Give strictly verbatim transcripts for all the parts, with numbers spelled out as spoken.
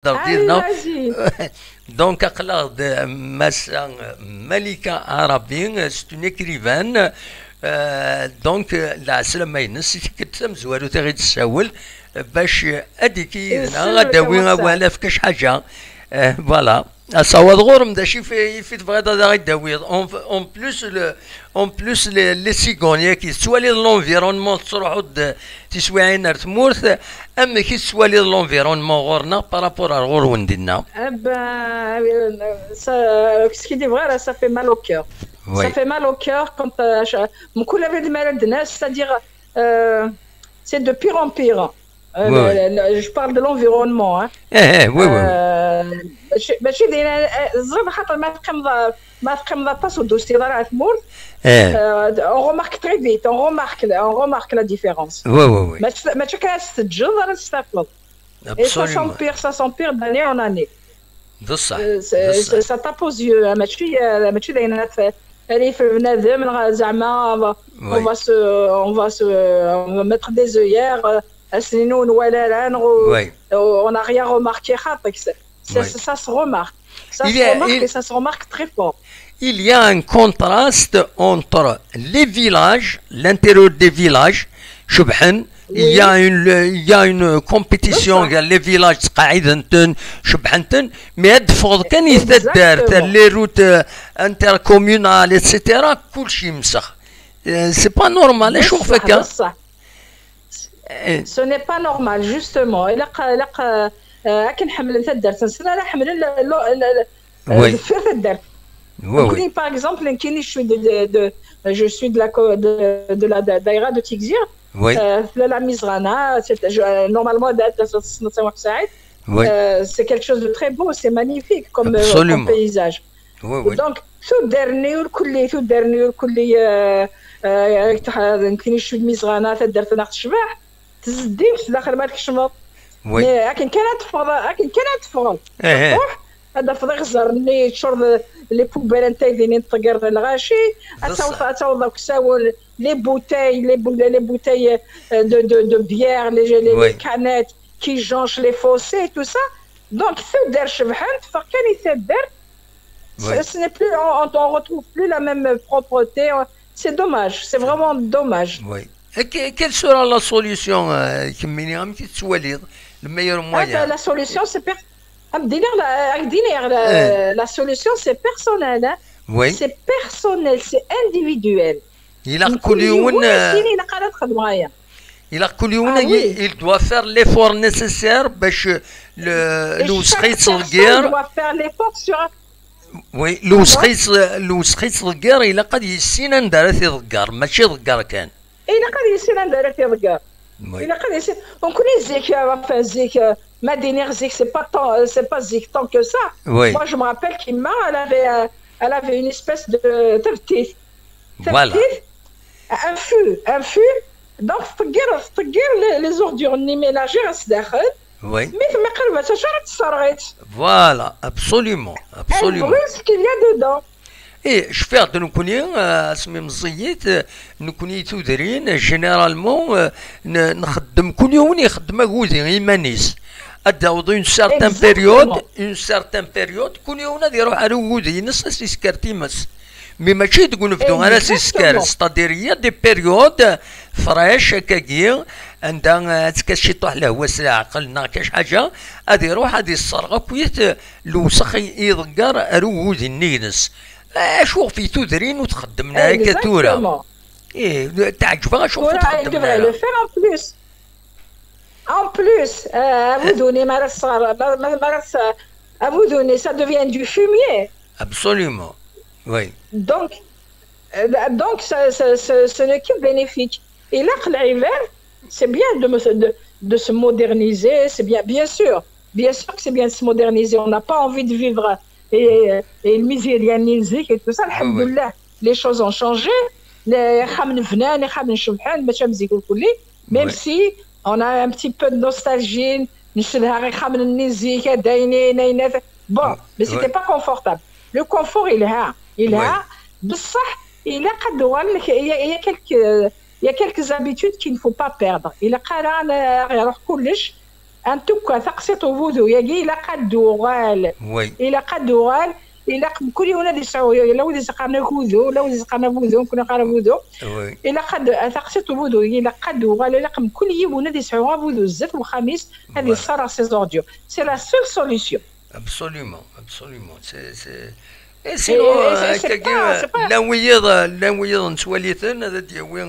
Donc, aql-aɣ-d Massa Malika Arabi, c'est une écrivaine. Euh, donc, euh, lɛeslama-ines i tikkelt tamezwarut i ɣ-id-tessawel, euh, bac, euh, ad d-tini yid-neɣ, ad d-tawi awal ɣef kra n ḥaǧa. Euh, voilà. Asawaḍ ɣur-m, d acu i f-, i f-, tebɣiḍ ad aɣ-d-tawiḍ? En, en plus, le, en plus, les, les cigognes-agi, tettwaliḍ l'environnement, tettruḥuḍ-d tiswiɛin ar tmurt, amek i tettwaliḍ l'environnement ɣur-neɣ par rapport ar ɣur-wen dinna? Eh ben, euh, ça, ce qui dit vrai, là, ça fait mal au cœur. Oui. Ça fait mal au cœur quand, euh, je, mkul abrid mi ara d-nas, c'est-à-dire, euh, c'est de pire en pire. Euh, oui, le, oui. Le, je parle de l'environnement, hein. Eh, eh, oui, oui, oui. Euh, ماشي، ماشي دايرة، آه، زيد خاطر ما تقيمض، ما تقيمض aṭas ودوزتي ضرع ثمور. Eh. Euh, on remarque très vite, on remarque, on remarque la différence. Oui, oui, oui. ماشي، ماشي كان تسجل راه تستافد. Et ça s'empire, ça s'empire d'année en année. بصح، euh, c'est, بصح. Ça tape aux yeux, hein. ماشي، euh, ماشي دايرة ت-، تاريخ بنادم، زعما، on va se, on va se, on va mettre des œillères, euh, asninu nwala ran, ou, oui. Euh, on n'a rien remarqué, خاطرك, c'est, c'est, oui. Ça se remarque. Ça se remarque et ça se remarque très fort. Il y a un contraste entre les villages, l'intérieur des villages, شبحن, il y a une, il y a une compétition, بصح. Les villages تقاعدنتن، شبحنتن, mais ad teffɣeḍ kan i taddart, exactement. Les routes, euh, intercommunales, et cetera, كلشي مسخ. Euh, c'est pas normal, acu ɣef akka? بصح. Eh. Ce n'est pas normal, justement. Ilaq, ilaq, euh, akken ḥemmlen taddart-nsen, ala ḥemmlen le, le, le, le, euh, oui. Deffir taddart. Oui, oui. Par exemple, nekkini, je suis de, de, de, je suis de la co-, de, de la da-, daïra de Tigzir. Oui. Euh, la, la Mizrana, c'est, je, euh, normalement, da-, da-, da-, oui. Euh, c'est quelque chose de très beau, c'est magnifique comme, euh, comme paysage. Absolument. Oui, oui. Donc, tuddar-nni ur kulli, tuddar-nni ur kulli, euh, euh, nekkini, je suis de Mizrana, taddart-nneɣ tecbeḥ. Tezdim s daxel ma tkecmeḍ. Oui. Mais akken kan ad teffɣeḍ, akken kan ad teffɣeḍ. Eh, eh. Truḥ, ad tafeḍ iɣzer-nni yeččur d les poubelles, anta i din i teṭṭgeṛ d lɣaci, ad taweḍ, ad taweḍ akk sawen, les bouteilles, les bou-, les bouteilles, euh, de, de, de bière, les, les, oui. Les canettes qui jonchent les fossés, tout ça. Donc, tuddar cebḥent, teffeɣ kan i taddart. Oui. Ce, ce n'est plus, on, on, on retrouve plus la même propreté. C'est dommage, c'est vraiment dommage. Oui. Et que-, quelle sera la solution, euh, kemmini, amek i tettwaliḍ, le meilleur moyen? Ah, ben, la solution, c'est per-, ah, d-iniɣ la, ah, d-iniɣ la, eh. La solution, c'est personnel, hein. Oui. C'est personnel, c'est individuel. Ilaq kul yiwen, eh, ilaq kul yiwen, ah, oui. Il doit faire l'effort nécessaire باش le, et chaque personne doit faire l'effort sur Oui, lewsex-is, lewsex-is ḍegger, ilaq ad yissin anda ara t-iḍegger, mačči ḍegger kan. Ilaq ad yissin anda ara t-iḍegger. Oui. Ilaq ad yissin. Nekkni zik, euh, enfin, zik, euh, ma d-iniɣ zik, c'est pas tant, euh, c'est pas zik tant que ça. Oui. Moi, je me rappelle que ma, elle avait, euh, elle avait une espèce de tabettit. Voilà. Tabettit, un fût, un fût. Donc, tḍegger, tḍegger les, les ordures-nni ménagères s daxel. Oui. Mi tmi qerrbeɣ, acu ara tesserɣ-itt? Voilà, absolument, absolument. Elle brûle ce qu'il y a dedans. Eh, cfiɣ-d nekkni, euh, asmi meẓẓiyit, euh, nekkni tudrin, généralement, euh, n-, nxeddem, kul yiwen ixeddem agudi iman-is. Ad d-taweḍ une certaine période, exactement. Une certaine période, kul yiwen ad iruḥ ar ugudi-ines, ad s-isker times. Mais mačči deg unebdu ara s-isker, exactement. C'est-à-dire, il y a des périodes fraîches, akkagi, anda, euh, ad tekker ciṭuḥ lehwa s leɛqel neɣ kra ḥaǧa, ad iruḥ ad isserɣ akkit, euh, lewsex i, i iḍegger ar ugudi-nni-ines. Acu ɣef i tudrin ur txeddmen ara akka tura? Exactement. Ih, teɛǧeb-aɣ acu ɣef ur txeddmen ara. Le faire en plus. En plus, euh, abuduni, ma ara tesɣer, ma, ma, ma ara tes-, abuduni, ça devient du fumier. Absolument. Oui. Donc, euh, donc, ça, ça, ça, ce n'est que bénéfique. Et là, l'hiver, c'est bien de me, de, de se moderniser, c'est bien, bien sûr. Bien sûr que c'est bien de se moderniser. On n'a pas envie de vivre et, et le misère, et tout ça. Oui, oui. Alhamdoulilah, les choses ont changé. Les femmes, les femmes, même si on a un petit peu de nostalgie, نشدها غير خا من النيزي كداينين عينات. Bon, mais c'était pas confortable. Le confort, il est là, il est là. بصح إلا قد غنك، il y a, il y a quelques, il y a quelques habitudes qu'il ne faut pas perdre. إلا قال أنا غير كلش، En tout cas, taqsiṭ ubudu-agi ilaq ad d-uɣal. Oui. Ilaq ad d-uɣal. Ilaq mkul yiwen ad yesɛu, yella wid yeqqaren agudu, yella wid yeqqaren abudu, mkul yeqqar abudu. Oui. Ilaq ad, taqsiṭ ubudu, ilaq ad d-uɣal, ilaq mkul yiwen ad yesɛu abudu zdat uxxam-is, ad yesserɣ ses ordures. C'est la seule solution. Absolument, absolument. C'est, c'est... Et sinon, euh, c'est pas, euh, c'est pas... Llan wiyiḍ, euh, llan wiyiḍ nettwali-ten, ad d-yawi,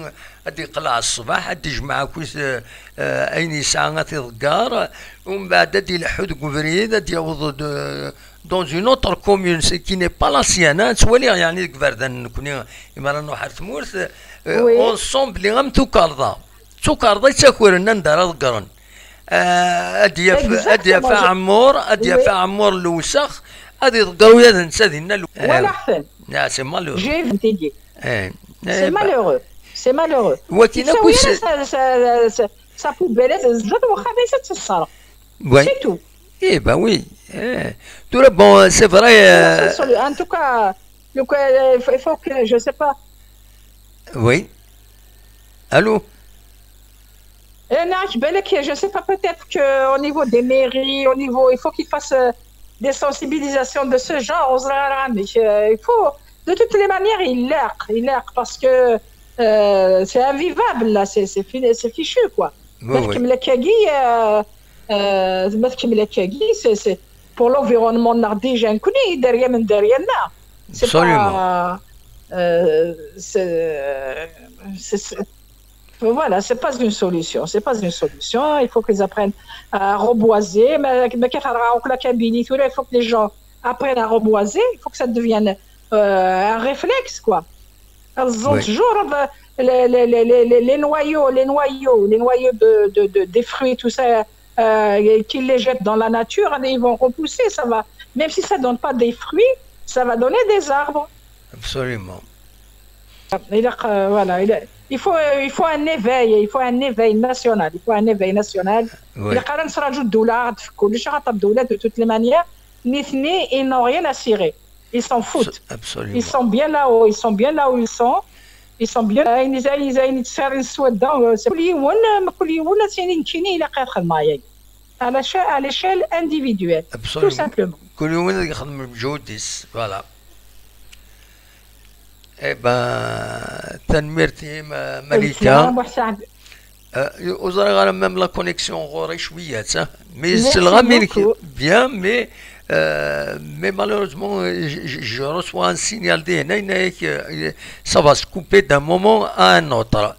ad d-iqleɛ ṣṣbeḥ, ad d-ijmeɛ akkit, euh, euh, ayen yesɛa ad t-iḍegger, umbeɛd ad d-ileḥḥu deg ubrid, ad d-yaweḍ de, dans une autre commune, c'est, qui n'est pas la sienne, hein. Ttwaliɣ, yeɛni, deg iberdan nekni, imi ara nruḥ ar tmurt, euh, oui, on sent belli am tukerḍa. D tukerḍa yettakren anda ara ḍeggren. Ah, ad yaf, ad yaf aɛemmur, ad yaf aɛemmur n lewsex, ad iḍegger ula d netta dinna. Walaɣ-ten. Ah, c'est malheureux. J'ai vu tigi. Eh, c'est malheureux. C'est malheureux. Wagi akk yettawi ara sa, sa, sa, sa poubelle, zdat wexxam-is ad tt-tesserɣ. Oui. C'est tout. Eh ben oui. Eh. Tura, bon, c'est vrai, euh, en tout cas, donc, euh, il faut, il faut que, je sais pas. Oui. Allô ? Eh, non, je, je sais pas, peut-être qu'au niveau des mairies, au niveau, il faut qu'ils fassent, euh, des sensibilisations de ce genre. Euh, il faut, de toutes les manières, il l'a, il l'a, parce que, euh, c'est invivable, là, c'est, c'est fi-, c'est fichu, quoi. Oui, oui. Parce que le Kagi, euh, euh, parce que le Kagi, c'est, c'est pour l'environnement, on a déjà un coup, derrière, derrière, là. C'est pas, euh, c'est, c'est, c'est, Voilà, c'est pas une solution. C'est pas une solution. Il faut qu'ils apprennent à reboiser. Mais, mais qu'est-ce que la Kabylie, il faut que les gens apprennent à reboiser. Il faut que ça devienne, euh, un réflexe, quoi. Elles ont toujours, euh, les, les, les, les, les, les noyaux, les noyaux, les noyaux de, de, de, des fruits, tout ça, euh, qu'ils les jettent dans la nature, ils vont repousser. Ça va, même si ça donne pas des fruits, ça va donner des arbres. Absolument. Il a, euh, voilà, il a, il faut, euh, il faut un éveil, il faut un éveil national, il faut un éveil national. Oui. Il a quand même sera de dollars, كلش خاطر الدولة, de toutes les manières, نتني, ils n'ont rien à cirer. Ils s'en foutent. Absolument. Ils sont bien là où, ils sont bien là où ils sont. Ils sont bien. Ils, ils, ils, ils tirent une souhaite dans, euh, c'est كل يوم, كل يوم, c'est une كيني, il a quand même à l'éche-, à l'échelle individuelle, tout simplement. Absolument. كل واحد يخدم بجهد، voilà. Eh ben, tanemmirt-im, euh, Malika. Merci, Bouhsad. Euh, ur ẓriɣ ara, même la connexion ɣur-i cwiya, ça. Mais c'est bien, mais, euh, mais malheureusement, je, je, je reçois un signal de, ça va se couper d'un moment à un autre.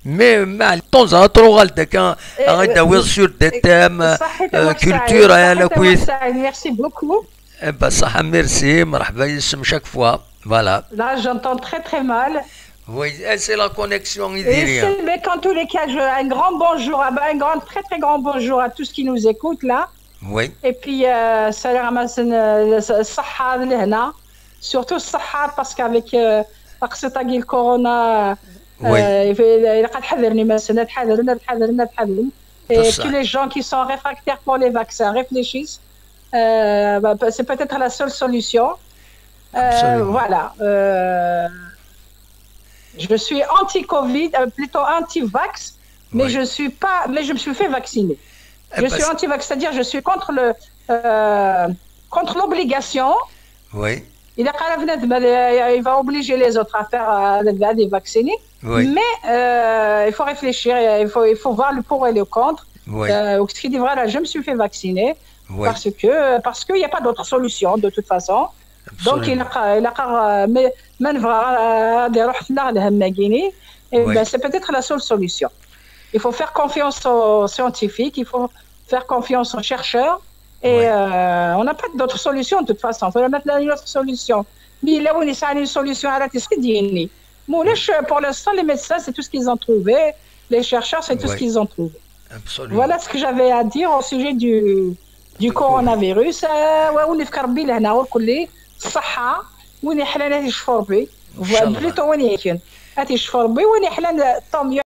Mais, mais de temps en temps, on va le, euh, sur des thèmes, euh, culture, hein, le quiz. Merci beaucoup. Eh ben, ça, merci, مرحبا يسم chaque fois. Voilà. Là, j'entends très, très mal. Oui, eh, c'est la connexion, il dit rien. Mais qu'en tous les cas, je, un grand bonjour, ah ben, un grand, très, très grand bonjour à tous ceux qui nous écoutent, là. Oui. Et puis, euh, ça les ramasse, euh, le, ça, ça, surtout ça, parce qu'avec, euh, parce que t'as dit le corona, oui, euh, il faut, il y a pas de حذرني, mais c'est نتحذر, نتحذر, نتحذر. Et tous les gens qui sont réfractaires pour les vaccins, réfléchissent. Euh, bah, c'est peut-être la seule solution. Euh, voilà. Euh, je suis anti-Covid, euh, plutôt anti-vax, mais je suis pas, mais je me suis fait vacciner. Je suis anti-vax, c'est-à-dire je suis contre le, euh, contre l'obligation. Oui. Il a, il va obliger les autres à faire, euh, à les vacciner. Oui. Mais, euh, il faut réfléchir, il faut, il faut voir le pour et le contre. Oui. Euh, je me suis fait vacciner, oui, parce que, parce qu'il n'y a pas d'autre solution de toute façon. Absolument. Donc, il a, il a, mais, mais, euh, des rohfna, le hamagini, eh ben, c'est peut-être la seule solution. Il faut faire confiance aux scientifiques, il faut faire confiance aux chercheurs. Et, euh, on n'a pas d'autre solution de toute façon. Il faut mettre une autre solution. Mais là où il y a une solution à la télé, pour l'instant, les médecins, c'est tout ce qu'ils ont trouvé. Les chercheurs, c'est tout ce qu'ils ont trouvé. Absolument. Voilà ce que j'avais à dire au sujet du, du coronavirus. آه، ونفك ربي لهنا وركلي الصحة. وين يحلى نادي الشفور بي. Plutôt وين يكن. هاتي الشفور بي وين يحلى tant mieux.